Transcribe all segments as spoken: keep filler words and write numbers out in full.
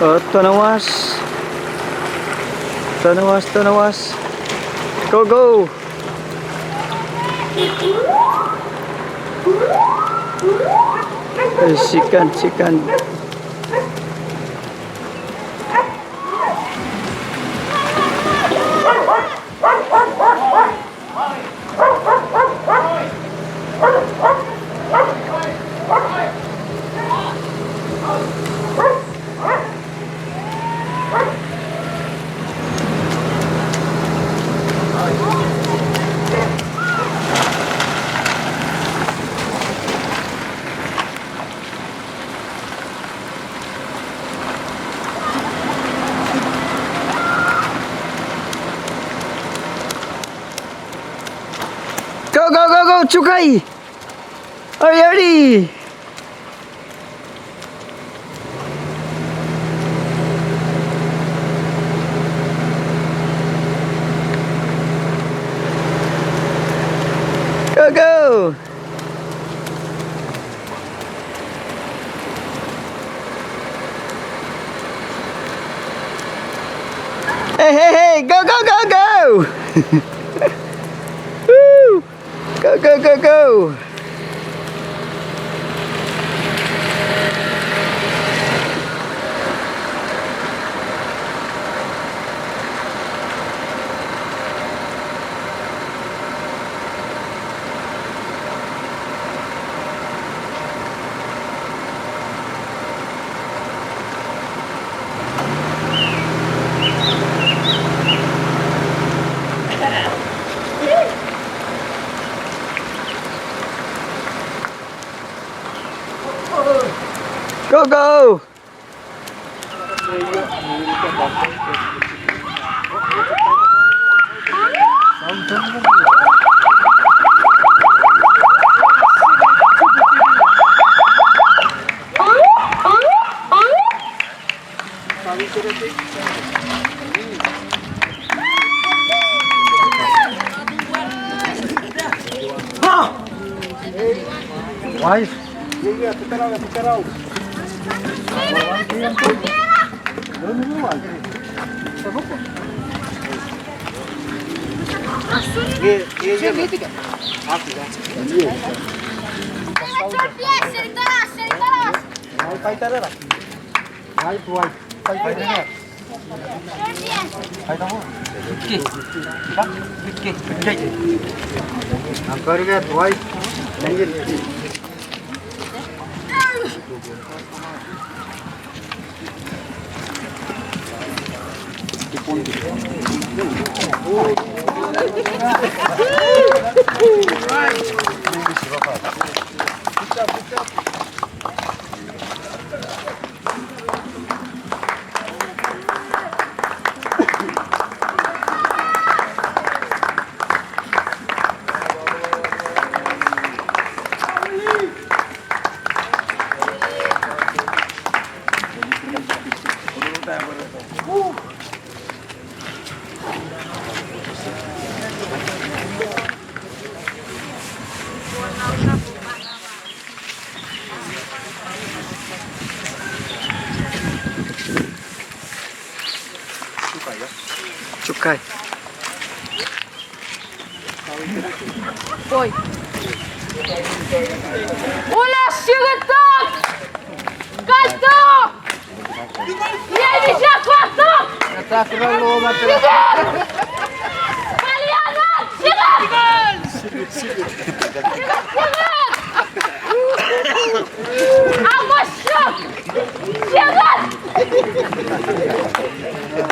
Oh, tonawas. Tonawas, tonawas. Go, go. Eh, sikan, sikan. Go, go, go, go, Chukai! Are you ready? Go, go! Hey, hey, hey, go, go, go, go! Woo! Go, go, go, go! Go, go! Wise. White, white. White, white. Chukai. Poi. Ule sigetok! Kaito! Iei mi sia kaito! Siget! Palianan! Siget! Siget! Siget! Amo siget! Siget!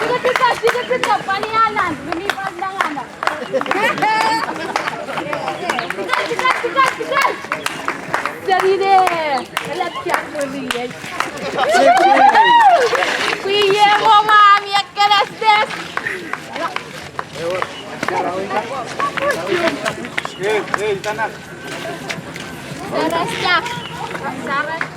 Siget, siget, siget, palianan! Meni palianan! Tikai, tikai, tikai, tikai! Serine! Ela tiak moriei. Wie mo mami ekkenes des. Hey, hey, Tana. Sarastak. Sarastak.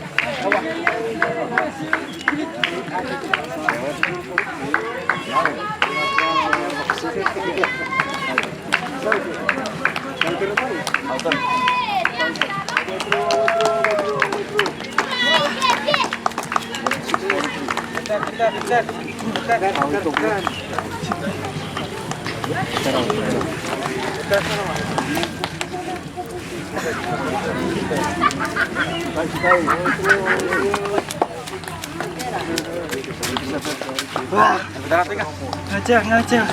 Ngachak, ngachak.